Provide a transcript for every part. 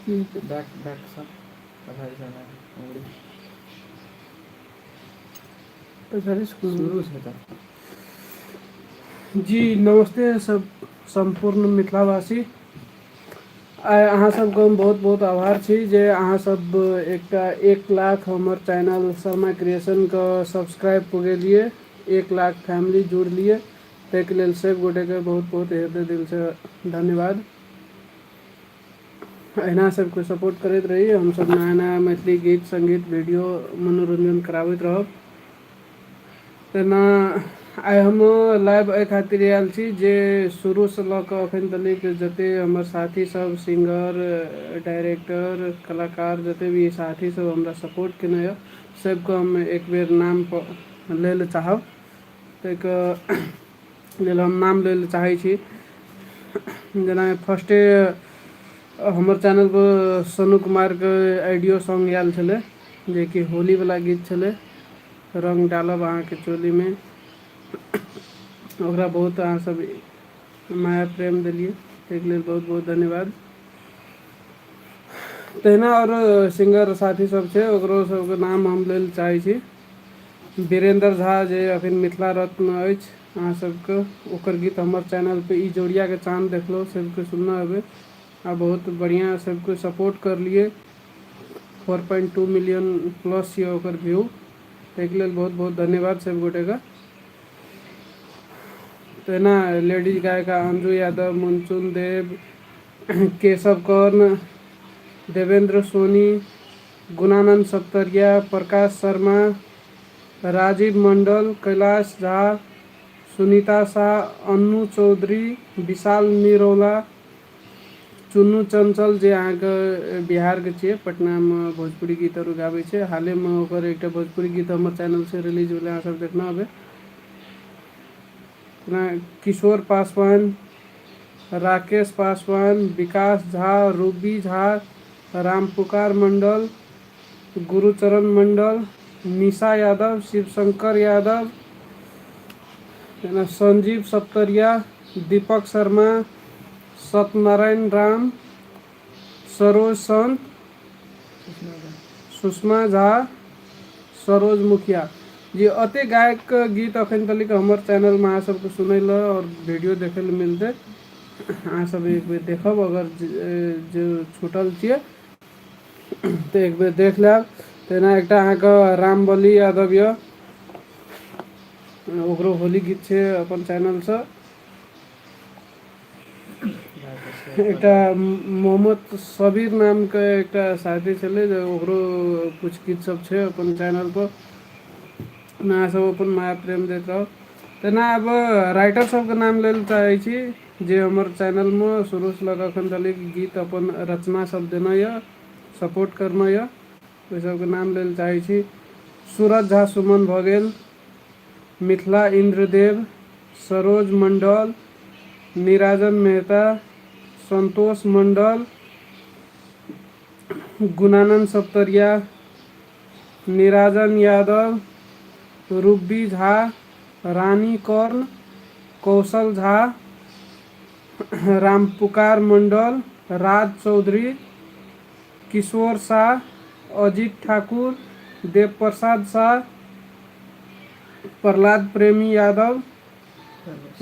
की हेतै। Bank bank सँ पछाड़ी सँ उंगली। पछाड़ी से कोन? शुरू से तऽ। जी नमस्ते सब सम्पूर्ण मिथिलावासी। आइ अहाँ सबके हम बहुत बहुत आभार छी जे अहाँ सब एकटा 1 लाख हमर चैनल शर्मा क्रिएशनके सब्सक्राइब पुगेलियै, 1 लाख फैमिली जुड़लियै। ताहिके लेल सब गोटेके बहुत बहुत हृदय दिलसँ धन्यवाद। अहिना सबके सपोर्ट करैत रही, हमसब नया नया मैथिली गीत सङ्गीत वीडियो मनोरञ्जन कराबैत रहब। तेना आइ हम लाइव एहि खातिर आयल छी जे शुरूसँ लऽ कऽ एखन तलिक जते हमर साथी सब, सिंगर, डायरेक्टर, कलाकार, जते भी साथी सब हमरा सपोर्ट केने यऽ, सबके हम एक बेर नाम लै लए चाहब। ताहिके लेल हम नाम लै लए चाहै छी। जेना फर्स्टे हमर चैनलपर सोनू कुमारके ऑडियो सॉन्ग आयल छलै, जेकि होलीवला गीत छलै, रङ्ग डालब अहाँके चोलीमे। ओकरा बहुत अहाँ सब माया प्रेम देलियै, ताहिके लेल बहुत बहुत धन्यवाद। तहिना आओर सिंगर साथी सब छै, ओकरो सबके नाम हम लै लए चाहै छी। वीरेंद्र झा, जे अखन मिथिला रत्न अछि अहाँ सबके, ओकर गीत हमर चैनल पे ई जोड़ियाके चाँद देखलहुँ, सबके सुनने हेबै आ बहुत बढ़िआँ सबके सपोर्ट करलियै। 4.2 मिलियन प्लस यऽ ओकर व्यू। ताहिके लेल बहुत बहुत धन्यवाद सब गोटेके। तहिना लेडीज गायिका अंजू यादव, मुनचुन देव, केशव कर्ण, देवेंद्र सोनी, गुणानंद सप्तरिया, प्रकाश शर्मा, राजीव मंडल, कैलाश झा, सुनीता शाह, अन्नू चौधरी, विशाल निरौला, चुन्नू चंचल, जे अहाँके बिहारके छियै, पटनामे भोजपुरी गीत आर गाबै छै। हालेमे ओकर एकटा भोजपुरी गीत हमर चैनलसँ रिलीज भेलै, अहाँ सब देखने हेबै। जेना किशोर पासवान, राकेश पासवान, विकास झा, रूबी झा, रामपुकार मंडल, गुरुचरण मंडल, निशा यादव, शिवशंकर यादव, जेना संजीव सप्तरिया, दीपक शर्मा, सत्यनारायण राम, सरोज संत, सुषमा झा, सरोज मुखिया जी। अते गायकके गीत अखन तलिक हमर चैनलमे अहाँ सबके सुनै लए आओर वीडियो देखै लए मिलतै। अहाँ सब एक बेर देखब, अगर जे छूटल छियै तऽ एक बेर देख लेब। तहिना एकटा अहाँके रामबली यादव यऽ, ओकरो होली गीत छै अपन चैनलसँ। एकटा मोहम्मद सबीर नामके एकटा साथी छलै जे ओकरो किछु गीत सब छै अपन चैनलपर। अहाँ सब अपन माया प्रेम दैत रहब। तेना आब राइटर सबके नाम लै लए चाहै छी, जे हमर चैनलमे शुरूसँ लऽ कऽ एखन तक गीत अपन रचना सब देने यऽ, सपोर्ट करने यऽ, ओहि सबके नाम लै लए चाहै छी। सूरज झा सुमन भऽ गेल, मिथिला इन्द्रदेव, सरोज मंडल, निराजन मेहता, संतोष मंडल, गुणानंद सप्तरिया, निराजन यादव, रूबी झा, रानी कर्ण, कौशल झा, रामपुकार मंडल, राज चौधरी, किशोर शाह, अजीत ठाकुर, देव प्रसाद शाह, प्रहलाद प्रेमी यादव,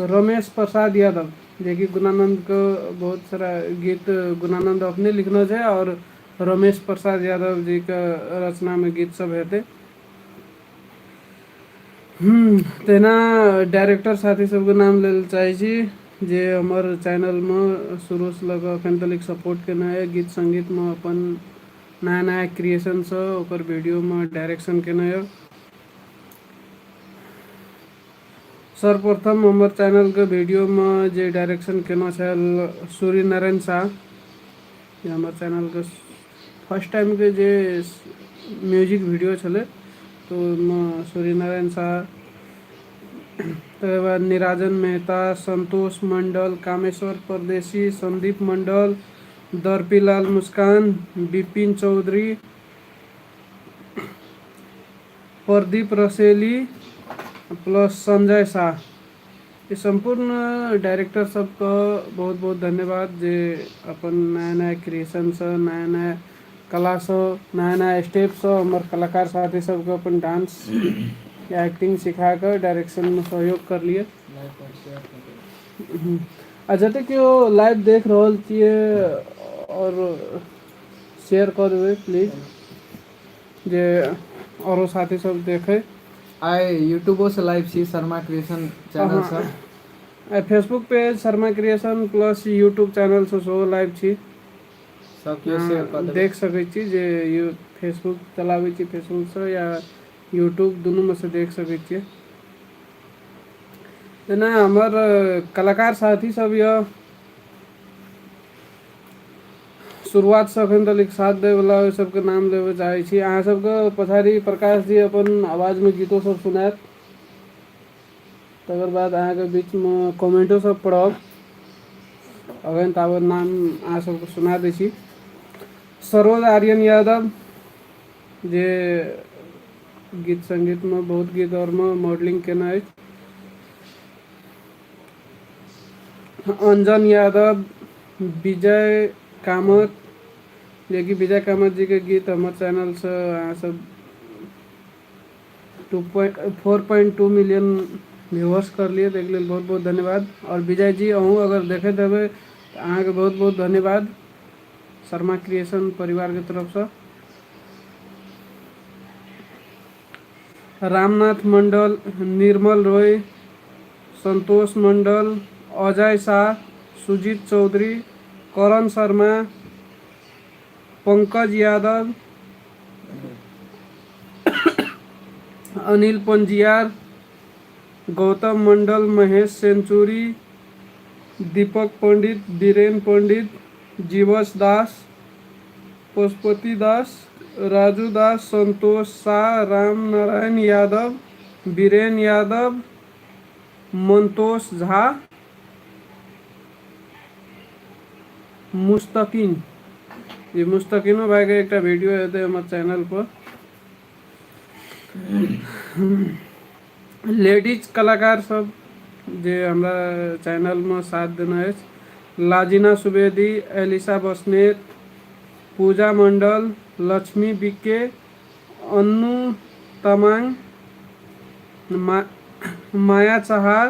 रमेश प्रसाद यादव, जेकि गुणानंद के बहुत सारा गीत गुणानंद अपने लिखने छै और रमेश प्रसाद यादव जी के रचना में गीत सब हेतै। तहिना डायरेक्टर साथी सबके नाम लै लए चाहै छी, जे हमर चैनलमे शुरूसँ लऽ कऽ एखन तक सपोर्ट केने यऽ, गीत सङ्गीतमे अपन नया नया क्रिएशनसँ ओकर वीडियोमे डायरेक्शन केने यऽ। सर्वप्रथम हमर चैनलके वीडियोमे जे डायरेक्शन केने छल सूर्य नारायण शाह, जे हमर चैनलके फर्स्ट टाइमके जे म्यूजिक वीडियो छलै, तऽ ओहिमे सूर्य नारायण शाह, तकर बाद निराजन मेहता, संतोष मंडल, कामेश्वर परदेशी, संदीप मंडल, दर्पीलाल मुस्कान, विपिन चौधरी, प्रदीप रसेली प्लस संजय शाह। ई सम्पूर्ण डायरेक्टर सबके बहुत बहुत धन्यवाद जे अपन नया नया क्रिएशनसँ नया नया कलासँ नया नया स्टेपसँ हमर कलाकार साथी सबके अपन डांस या एक्टिंग सिखा कऽ डायरेक्शनमे सहयोग करलियै। लाइक और शेयर कऽ दियौ। आ जतेक केओ लाइव देख रहल छियै आओर शेयर कऽ देबै प्लीज जे आओरो साथी सब देखै। आइ यूट्यूबो से लाइव छी शर्मा क्रिएशन चैनल से। आइ Facebook page Sharma creation plus YouTube channel से सेहो लाइव छी। सब केओ शेयर कऽ देबै। देख सकै छी जे फेसबुक चलाबै छी फेसबुकसँ या यूट्यूब दुनूमे से देख सकै छियै। जेना हमर कलाकार साथी सब यऽ शुरुआतसँ एखन तक साथ दैवला ओहि सबके नाम लेबऽ चाहै छी। अहाँ सबके पछाड़ी प्रकाश जी अपन आवाजमे गीतो सब सुनायत, तकर बाद अहाँके बीचमे कमेंटो सब पढ़ब। अखन ताबत नाम अहाँ सबके सुना दै छी। सरोज आर्यन यादव जे गीत संगीतमे बहुत गीत आओरमे मॉडलिंग केने अछि। अंजन यादव, विजय कामत, जेकि विजय कामत जीके गीत हमर चैनलसँ अहाँ सब 2.4.2 मिलियन व्यूअर्स करलियै, ताहिके लेल बहुत बहुत धन्यवाद। आओर विजय जी अहूँ अगर देखैत हेबै तऽ अहाँके बहुत बहुत धन्यवाद शर्मा क्रिएशन परिवारके तरफसँ। रामनाथ मंडल, निर्मल रॉय, संतोष मंडल, अजय शाह, सुजीत चौधरी, करण शर्मा, पंकज यादव, अनिल पंजियार, गौतम मंडल, महेश सेंचुरी, दीपक पंडित, बीरेन पंडित, जीवस दास, पशुपति दास, राजू दास, संतोष शाह, राम नारायण यादव, बीरेन यादव, मंतोष झा, मुस्तकीन। जी मुस्तकीनो भाईके एकटा वीडियो हेतै हमर चैनल पर। लेडीज कलाकार सब जे हमरा चैनलमे साथ देने अछि, लाजिना सुवेदी, एलिसा बस्नेत, पूजा मंडल, लक्ष्मी बिके, अन्नू तमांग, माया चहार,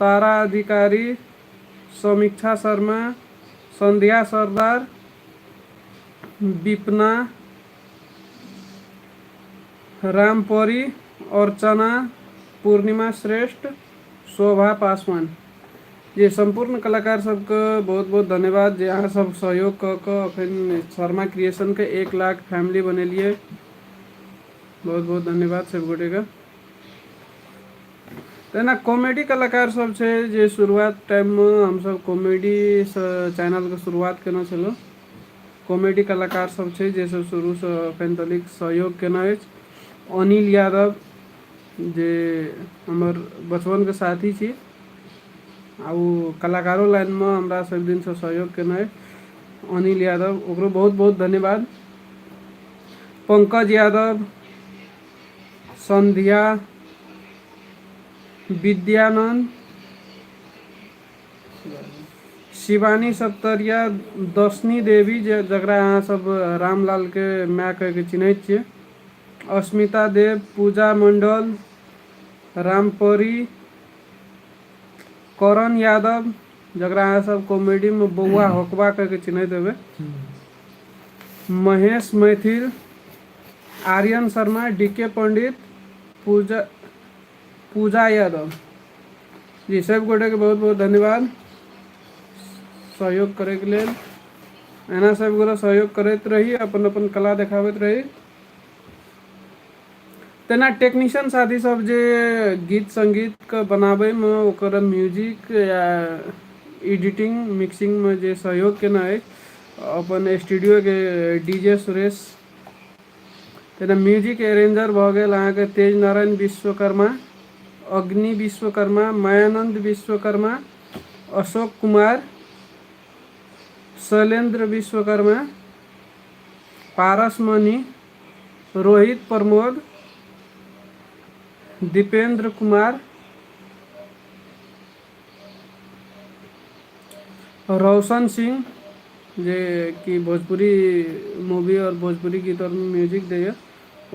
तारा अधिकारी, समीक्षा शर्मा, संध्या सरदार, विपना, रामपरी, अर्चना, पूर्णिमा श्रेष्ठ, शोभा पासवान। जे सम्पूर्ण कलाकार सबके बहुत बहुत धन्यवाद जे अहाँ सब सहयोग कऽ कऽ अखन शर्मा क्रिएशनके 1 लाख फैमिली बनेलियै। बहुत बहुत धन्यवाद सब गोटेके। तेना कॉमेडी कलाकार सब छै जे शुरुआत टाइममे हमसब कॉमेडीसँ चैनलके शुरुआत केने छलहुँ। कॉमेडी कलाकार सब छै जे सब शुरूसँ एखन तक सहयोग केने अछि। अनिल यादव जे हमर बचपनके साथी छी आ ओ कलाकारो लाइनमे हमरा सब दिनसँ सहयोग केने अछि। अनिल यादव, ओकरो बहुत बहुत धन्यवाद। पंकज यादव, संध्या, विद्यानंद, शिवानी सप्तरिया, दशनी देवी जे जकरा अहाँ सब रामलालके माय कहिके चिन्हैत छियै, अस्मिता देव, पूजा मंडल, रामपरी, करण यादव जकरा अहाँ सब कॉमेडीमे बौआ होकबा कहिके चिन्हैत हेबै, महेश मैथिल, आर्यन शर्मा, डी के पंडित, पूजा पूजा यादव जी सब गोटेके बहुत बहुत धन्यवाद सहयोग करैके लेल। एना सब गोटे सहयोग करैत रही, अपन अपन कला देखाबैत रही। तेना टेक्नीशियन साथी सब जे गीत संगीतके बनाबैमे ओकर म्यूजिक या एडिटिंग मिक्सिंगमे जे सहयोग केने अछि, अपन स्टूडियोके डी जे सुरेश, तेना म्यूजिक अरेंजर भऽ गेल अहाँके तेज नारायण विश्वकर्मा, अग्नि विश्वकर्मा, मायानंद विश्वकर्मा, अशोक कुमार, शैलेंद्र विश्वकर्मा, पारस मणि, रोहित प्रमोद, दीपेंद्र कुमार, रोशन सिंह जे कि भोजपुरी मूवी आओर भोजपुरी गीत आओर म्यूजिक दैए,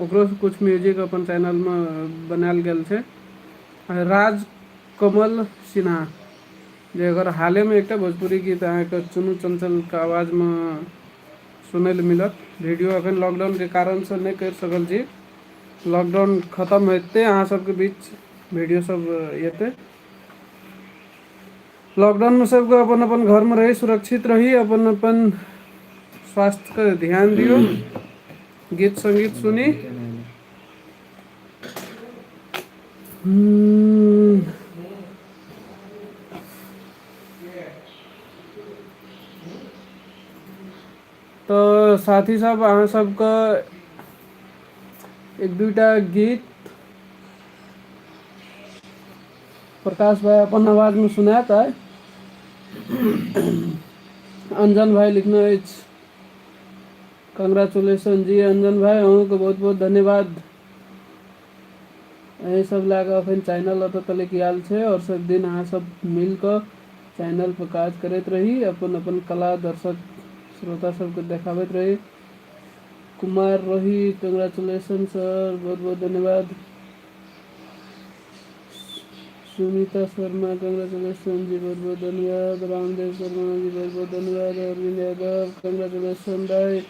ओकरो किछु म्यूजिक अपन चैनलमे बनायल गेल छै। राज कमल सिन्हा, जे अगर हालेमे एकटा भोजपुरी गीत अहाँके चुनू चंचलके आवाजमे सुनय लए मिलत। वीडियो अखन लॉकडाउनके कारणसँ नहि करि सकल छी। लॉकडाउन खतम हेतै, अहाँ सबके बीच वीडियो सब एतै। लॉकडाउनमे सबके अपन अपन घरमे रही, सुरक्षित रही, अपन अपन स्वास्थ्यके ध्यान दियौ, गीत संगीत सुनी। तऽ साथी सब, अहाँ सबके एक दुटा गीत प्रकाश भाई अपन आवाजमे सुनायत आइ। अंजन भाई लिखने अछि कंग्रेचुलेशन। जी अंजन भाई, अहूँके बहुत बहुत धन्यवाद। एहि सब लए कऽ अखन चैनल एतऽ तलक आयल छै आओर सब दिन अहाँ सब मिल कऽ चैनल पर काज करैत रही, अपन अपन कला दर्शक श्रोता सबके देखाबैत रही। कुमार रोहित, कंग्रेचुलेशन सर, बहुत बहुत धन्यवाद। सुनीता शर्मा, कंग्रेचुलेशन जी, बहुत बहुत धन्यवाद। रामदेव शर्मा जी, बहुत बहुत धन्यवाद। अरविंद यादव, कंग्रेचुलेशन भाई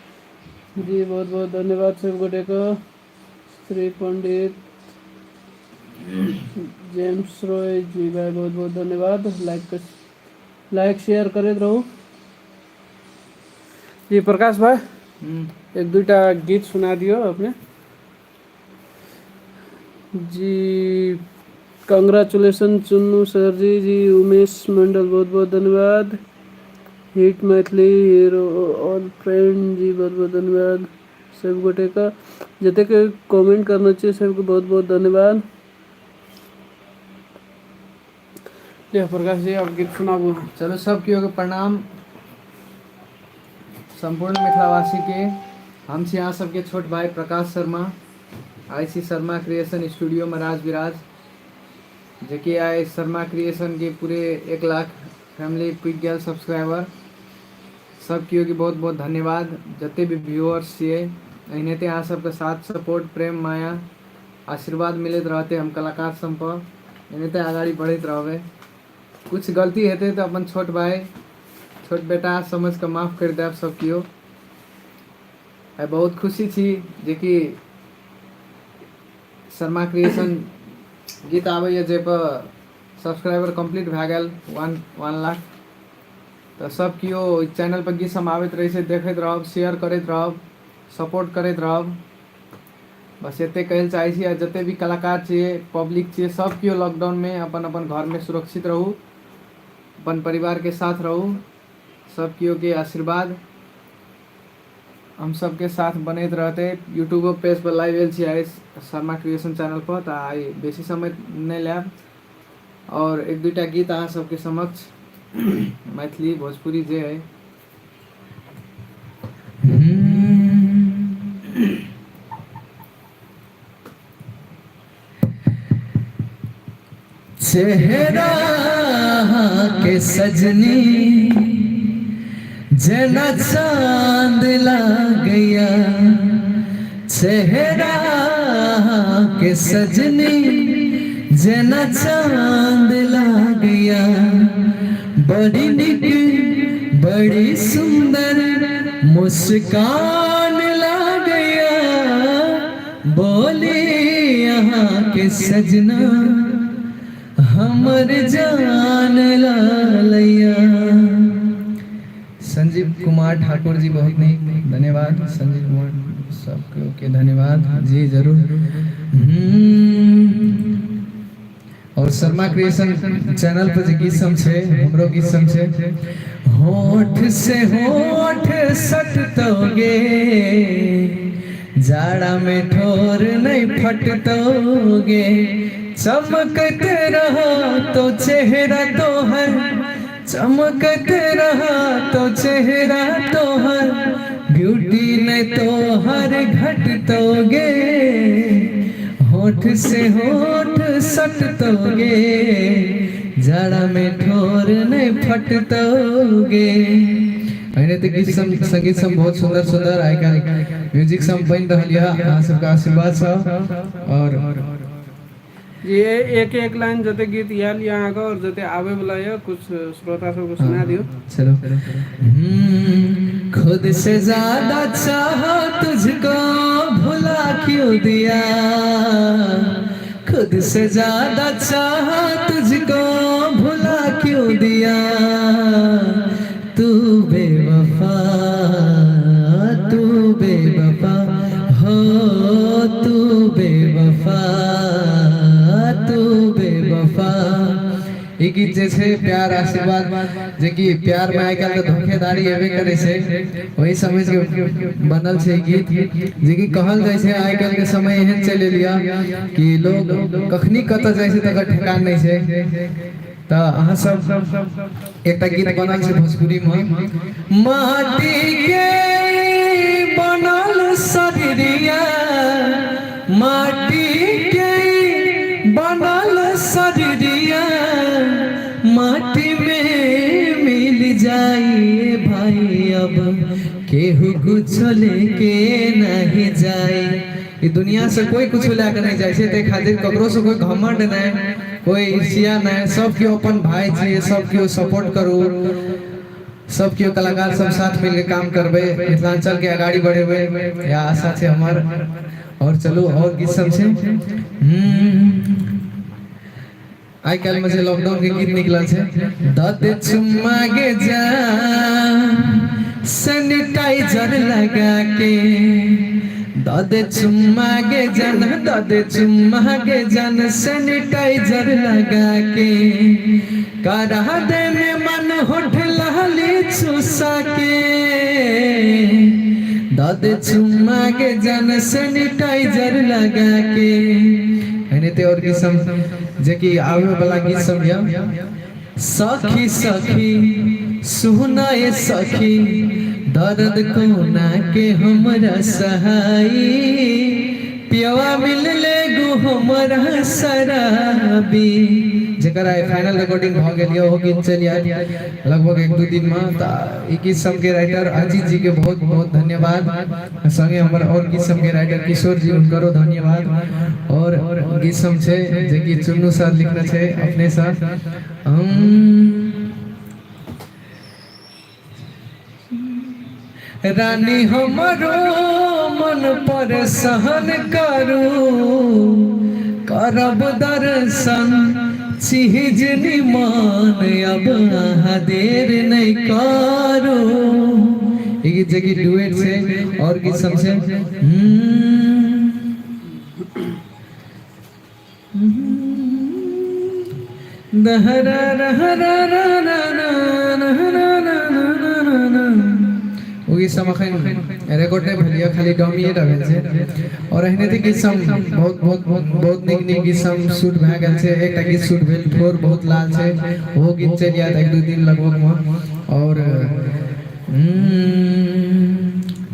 जी, बहुत बहुत धन्यवाद सब गोटे को। श्री पंडित जेम्स रॉय जी भाई, बहुत बहुत धन्यवाद। लाइक लाइक शेयर करैत रहू। जी प्रकाश भाई, एक दुटा गीत सुना दियौ अपने। जी कंग्रेचुलेशन चुन्नू सर जी। जी उमेश मंडल, बहुत बहुत धन्यवाद। Hit Maithili hero all friend ji, बहुत बहुत धन्यवाद। सब गोटे का जतेक कमेंट करना चाहिए सबके बहुत बहुत धन्यवाद। जय प्रकाश जी, आप गीत सुनाबू। चलो, सब केओ के प्रणाम, सम्पूर्ण मिथिलावासी के। हम छी अहाँ सबके छोट भाई प्रकाश शर्मा, आई सी शर्मा क्रिएशन स्टूडियो में राज विराज, जेकि आई शर्मा क्रिएशन के पूरे 1 लाख फैमिली पुग गेल सब्सक्राइबर। सब केओ के बहुत बहुत धन्यवाद। जते भी व्यूअर्स छियै, एहनाइते अहाँ सबके साथ, सपोर्ट, प्रेम, माया, आशीर्वाद मिलैत रहतै हम कलाकार सब पर, एनाहिते अगाडि बढ़ैत रहबै। कुछ गलती हेतै तऽ अपन छोट भाई, छोट बेटा समझ कऽ माफ करि देब सब केओ। आइ बहुत खुशी छी जेकि शर्मा क्रिएशन गीत आबैए जाहिपर सब्सक्राइबर कम्प्लीट भए गेल वन वन लाख। तऽ सब केओ ओहि चैनल पर गीत सब आबैत रहै छै, देखैत रहब, शेयर करैत रहब, सपोर्ट करैत रहब। बस एते कहै लए चाहै छी। आ जते भी कलाकार छियै, पब्लिक छियै, सब केओ लॉकडाउनमे अपन अपन घरमे सुरक्षित रहू, अपन परिवारके साथ रहू। सब केओ के आशीर्वाद हम सबके साथ बनैत रहतै। यूट्यूबो पेज पर लाइव आयल छी आइ शर्मा क्रिएशन चैनल पर, तऽ आइ बेसी समय नहि लेब और एक दुटा गीत अहाँ सबके समक्ष, मैथिली भोजपुरी जे अइ। चेहरा के सजनी जेना चांद लागैया, चेहरा के सजनी जेना चांद लागैया, बड़ी निक बड़ी सुंदर मुस्कान लागैया, बोली अहाँ के सजना हमर जान लैया। संजीव कुमार ठाकुर जी, बहुत नीक, धन्यवाद। संजीव कुमार, सबके ओके, धन्यवाद जी, जरूर। और शर्मा क्रिएशन चैनल पर जे गीत सब छै, हमरो गीत सब छै। होठ से होठ सटतोगे, जाड़ा में ठोर नहीं फटतोगे, चमकत रहा तो चेहरा तोहर, चमकत रहा तो चेहरा तोहर, ब्यूटी ने तोहर घटतोगे, होठ से होठ सटतोगे, जाड़ा में ठोर नहीं फटतौ गे। एहने तऽ गीत सब संगीत सब बहुत सुंदर सुंदर आइ काल्हि म्यूजिक सब बनि रहल यऽ अहाँ सबके आशीर्वाद सँ। और जी एक एक लाइन जते गीत आयल यऽ अहाँके और जते आबे वाला यऽ कुछ श्रोता सबके सुना दियौ। चलो। खुद से ज्यादा चाहा तुझको भुला क्यों दिया, खुद से ज्यादा चाहा तुझको भुला क्यों दिया, तू बेवफा तू बेवफा हो, तू बेवफा तू बेवफा। ई गीत जे छै प्यार आशीर्वाद, जे कि प्यार में आइ काल्हि तऽ धोखेधारी हेबे करै छै, वही समझ के बनल छै ई गीत, जे कि कहल जाइ छै आइ काल्हि के समय एहन चलि एल यऽ कि लोग कखनी कतऽ जाइ छै तकर ठेकान नहि छै। तऽ अहाँ सब एकटा गीत बनल छै भोजपुरी में, माटी के बनल शरीरिया, माटी के बनल शरीरिया, माटी में मिल जाए भाई, अब केहू कुछ लेके नहीं जाए। ई दुनिया से कोई कुछ लए के नहीं जाइ छै, ताहि खातिर ककरो से कोई घमंड नहीं, कोई ईर्ष्या नहीं, सब केओ अपन भाई छियै, सब केओ सपोर्ट करू, सब केओ कलाकार सब साथ मिलके काम करबै, मिथिलांचल के अगाड़ी बढ़ेबै, यह आशा छै हमर। और चलू और गीत सब छै। आइ काल्हि में जे लॉकडाउन के गीत निकलल छै, दत चुम्मा गे जा सैनिटाइजर लगा के, दद चुम्मा गे जान, दद चुम्मा गे जान सैनिटाइजर लगा के, करा दे में मन होठ लाली चूसा के, दद चुम्मा गे जान सैनिटाइजर लगा के। एनाहिते और गीत सब जे कि आबे वाला गीत सब यऽ। सखी सखी सुनाए सखी, दर्द कोना के हमरा सहाई, पियवा मिलले गो हमरा शराबी, जकर आइ फाइनल रिकॉर्डिंग भऽ गेल यऽ, ओहो गीत चलि आयत लगभग एक दू दिन में। तऽ ई गीत सबके राइटर अजीत जी के बहुत बहुत धन्यवाद, संगे हमर और गीत सबके राइटर किशोर जी हुनकरो धन्यवाद। और गीत सब छै जे कि चुन्नू सर लिखने छै अपने सर। रानी हमरो मन पर सहन करू, करब दर्शन चीज निमान, अब अहाँ देर नहीं करू। ई गीत जे कि डुएट छै और गीत सब छै। ओ गीत सब अखन रिकॉर्ड नहि भेल यऽ, खाली डमीए टा भेल छै। और एहने तऽ गीत सब बहुत बहुत बहुत नीक नीक गीत सब शूट भए गेल छै। एकटा गीत शूट भेल ठोर बहुत लाल छै, ओहो गीत चलि आयत एक दू दिन लगभग मे। और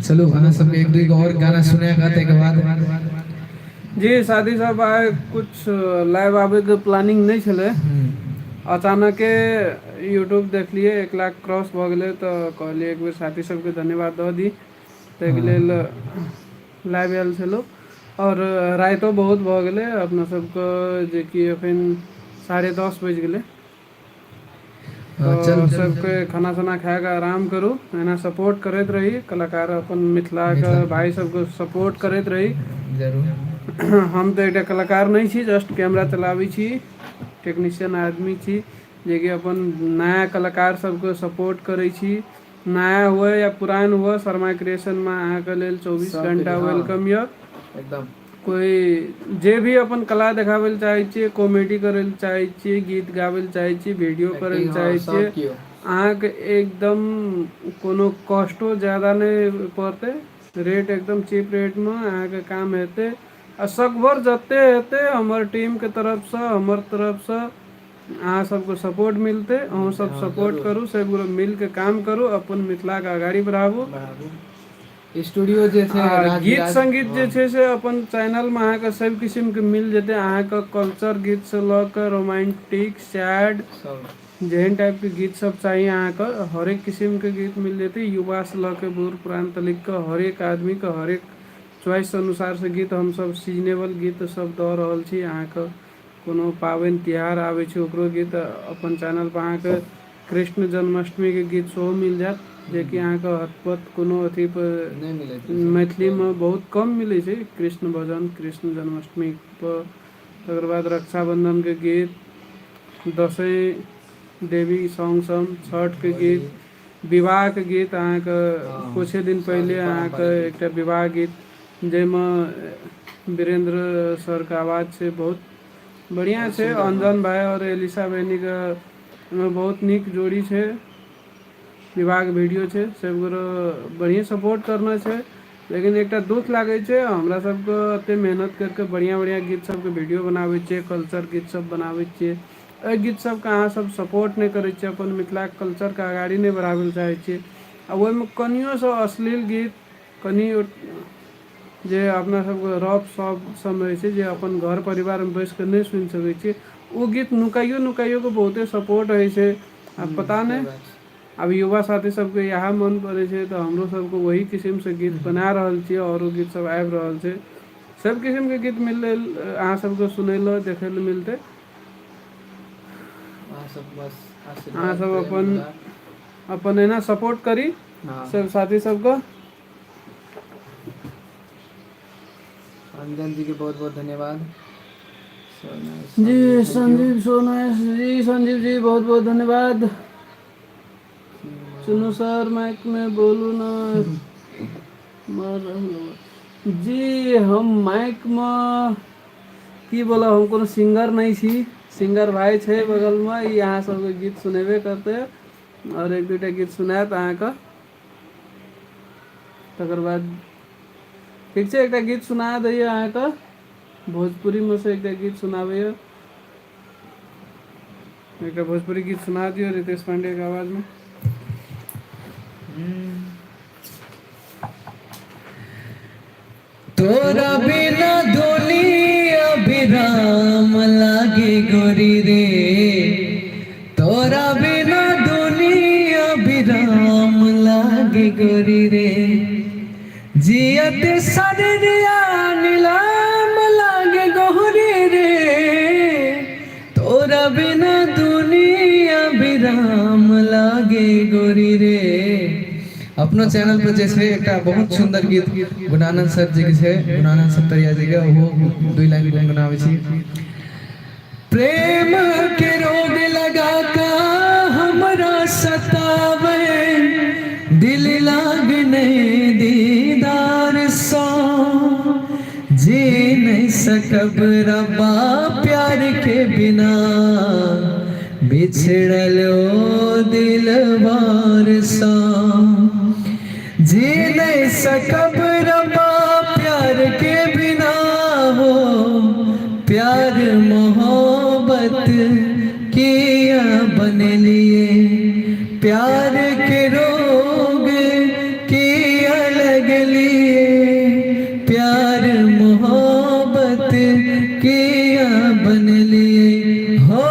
चलू अहाँ सबके एक दू गो और गाना सुना कऽ ताहिके बाद जी शादी सब आइ कुछ लाइव आबे के प्लानिंग नहीं छलै, अचानके यूट्यूब देखलिए 1 लाख क्रॉस भऽ गेलै, तऽ कहलिए एक बेर साथी सबके धन्यवाद दऽ दी, ताहिके लेल लाइव आयल छलहुँ। और रातिओ बहुत भऽ गेलै अपना सबके, जेकि अखन 10:30 बजि गेलै। चल तऽ सबके खाना साना खाए कऽ आराम करू, एना सपोर्ट करैत रही कलाकार अपन मिथिलाके मिथिला भाई सबके सपोर्ट करैत रही। जरूर। हम तऽ एकटा कलाकार नहि छी, जस्ट कैमरा चलाबै छी, टेक्नीशियन आदमी छी, जेकि अपन नया कलाकार सबके सपोर्ट करै छी, नया हुए या पुरान हुए। शर्मा क्रिएशनमे अहाँके लेल 24 सबके घंटा लिए, हँ welcome यऽ। एकदम। कोई जे भी अपन कला देखाबै लए चाहै छियै, कॉमेडी करै लए चाहै छियै, गीत गाबै लए चाहै छियै, वीडियो करै एक्टिंग, लए हँ चाहै छियै, सब केओ अहाँके एकदम कोनो कॉस्टो ज्यादा नहि पड़तै, रेट एकदम चीप रेटमे अहाँके काम हेतै। आ सकभर जते हेतै हमर टीमके तरफसँ, हमर तरफसँ अहाँ सबके सपोर्ट मिलतै। अहूँ मिलतै, सब हँ सपोर्ट जरूर करू, सब गोटे मिलके काम करू, अपन मिथिलाके अगाड़ी बढ़ाबू। बढ़ाबू। स्टूडियो जे छै आ राज गीत विराज संगीत जे हँ। छै से अपन चैनलमे अहाँके सब किसिमके मिल जेतै अहाँके कल्चर गीतसँ लऽ कऽ रोमांटिक सैड सब जेहन टाइपके गीत सब चाही अहाँके हरेक किसिमके गीत मिल जेतै युवासँ लऽ कऽ बूढ़ पुरान तलिकके हरेक आदमीके हरेक च्वाइस अनुसारसँ गीत हमसब सीजनेबल गीत सब दऽ रहल छी अहाँके कोनो पाबनि तिहार आबै छै ओकरो गीत अपन चैनलपर अहाँके कृष्ण जन्माष्टमीके गीत सेहो मिल जायत जेकि अहाँके हतपत कोनो अथीपर नहि मिलैत रहै छै मैथिलीमे बहुत कम मिलै छै कृष्ण भजन कृष्ण जन्माष्टमीपर तकर बाद रक्षाबन्धनके गीत दसैँ देवी सॉन्ग सब छठके होली गीत विवाहके गीत अहाँके हँ किछे दिन सब पहिले अहाँके पारम्परिक गीत एकटा विवाह गीत जाहिमे वीरेन्द्र सरके आवाज छै बहुत बढ़िआँ बहुत छै सुन्दर हँ अंजन भाइ आओर एलिसा बहिनीके ओहिमे बहुत नीक जोड़ी छै विवाहके वीडियो छै सब गोटे बढ़िएँ सपोर्ट करने छै लेकिन एकटा दुःख लागै छै हमरा सबके एते मेहनत करिके बढ़िआँ बढ़िआँ गीत सबके वीडियो बनाबै छियै कल्चर गीत सब बनाबै छियै एहि गीत सबके अहाँ सब सपोर्ट नहि करै छियै अपन मिथिलाके कल्चरके अगाड़ी नहि बढ़ाबै लए चाहै छियै आ ओहिमे कनियोसँ अश्लील गीत कनि जे अपना सबके रफ सफ सब रहै छै जे अपन घर परिवारमे बैस कऽ नहि सुनि सकै छियै ओ गीत नुकाइयो नुकाइयो कऽ बहुते सपोर्ट होइ छै आ पता से नहि बात छै आब युवा साथी सबके इएह मन पड़ै छै तऽ हमरो सबके वही किसिमसँ गीत बना रहल छियै आओरो गीत सब आबि रहल छै सब किसिमके गीत मिललै अहाँ सबके सुनै लए देखै लए मिलतै अहाँ सब बस अहाँ आशीर्वाद सब प्रेम अपन दुलार अपन एना सपोर्ट करी हँ सब साथी सबके अंजन जी के बहुत बहुत धन्यवाद so nice ji song ji thank you Sanjeev Sona ji Sanjeev ji बहुत बहुत धन्यवाद सुनू सर माइक में बोलू ना मर रहल जी हम माइक में की बोलब हम कोनो सिंगर नहि छी सिंगर भाई छै बगलमे ई अहाँ सबके गीत सुनेबे करतै आओर एक दूटा गीत सुनायत अहाँके तकर बाद ठीक छै एकटा गीत सुना दैए अहाँके भोजपुरीमे से एकटा गीत सुनाबैए एकटा भोजपुरी गीत सुना दियौ रितेश पांडेके आवाजमे तोरा बिना दुनिया विराम लागे गोरी रे तोरा बिना दुनिया विराम लागे गोरी रे जियत शरीरिया नीलाम लागे गोरी रे तोरा बिना दुनिया विराम लागे गोरी रे अपनो चैनल पर जे छै एकटा बहुत सुंदर गीत गुणानंद सर जी के छै गुणानंद सतरिया जी के ओहो दुई लाइन गुनगुनाबै छी प्रेम के रोग लगा का हमरा सतावे दिल लाग नहीं दीदार सो जी नहीं सकब रब्बा प्यार के बिना बिछड़ल ओ दिलवार सा जी नहीं सकब रब्बा प्यार के बिना हो प्यार मोहब्बत किया बन लिए प्यार के रोग किया लग लिए प्यार मोहब्बत किया बन लिए हो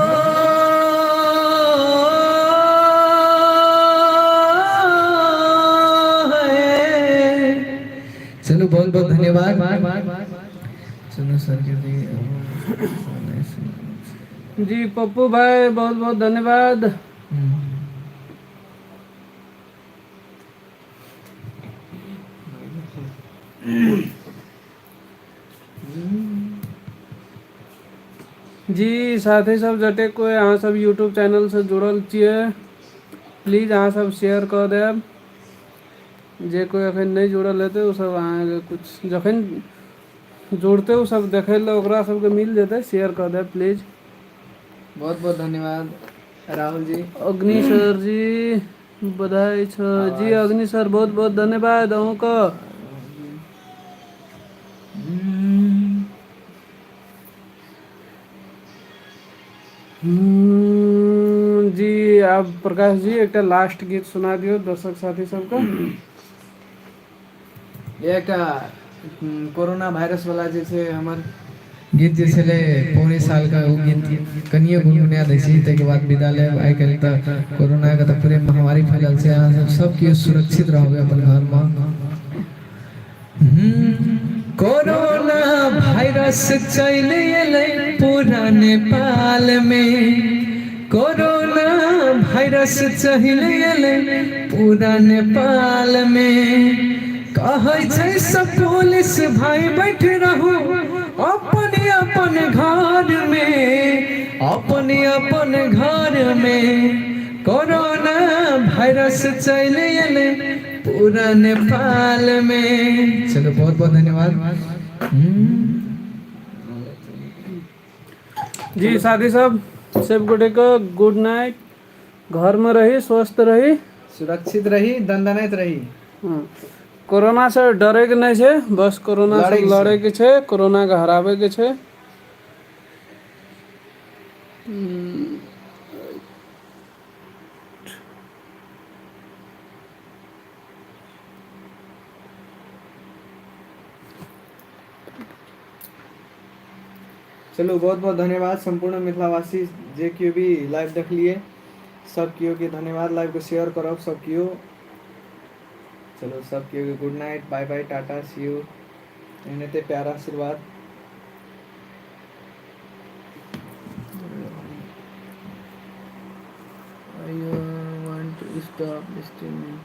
है। चलो बहुत बहुत धन्यवाद सुनो सर के जी जी पप्पू भाई बहुत बहुत धन्यवाद जी साथी सब जते कोई अहाँ सब यूट्यूब चैनल से जुड़ल छियै प्लीज अहाँ सब शेयर कऽ देब जे कोई अखन नहि जुड़ल हेतै ओ सब अहाँके कुछ जखन जुड़तै ओ सब देखै लए ओकरा सबके मिल जेतै शेयर कऽ देब प्लीज बहुत बहुत धन्यवाद राहुल जी अग्नि सर जी बधाई छ जी अग्नि सर बहुत बहुत धन्यवाद अहूँके जी आब प्रकाश जी एकटा लास्ट गीत सुना दियौ दर्शक साथी सबके एकटा कोरोना वायरस वाला जे छै हमर गीत जे छलै पौने सालके ओ गीत कनिए गुनगुना दै छी, ताहिके बाद विदा लेब। आइ काल्हि तऽ कोरोनाके तऽ पूरे महामारी फैलल छै। अहाँ सब सब केओ सुरक्षित रहबै अपन घरमे। कोरोना वायरस चलि एलै पूरा नेपालमे, कोरोना वायरस चलि एलै पूरा नेपालमे। कहै छै सब पुलिस भाई बैठ रहू अपन अपन घरमे, अपन अपन घरमे। कोरोना वायरस चलि एलै पूरा नेपालमे। चलो, बहुत बहुत धन्यवाद। जी साथी सब, सब गोटे के गुड नाइट। घर में रही, स्वस्थ रही, सुरक्षित रही, दनदनाइत रही। कोरोना से डरे के नहीं छै, बस कोरोना से लड़े के छै, कोरोना के हराबे के छै। चलू, बहुत बहुत धन्यवाद सम्पूर्ण मिथिलावासी, जे केओ भी लाइव देखलिए सब केओ के धन्यवाद। लाइव के शेयर करब सब केओ। चलो, सब केओ के good night, bye bye, tata, see you. एनाहिते प्यार आशीर्वाद। I want to stop streaming.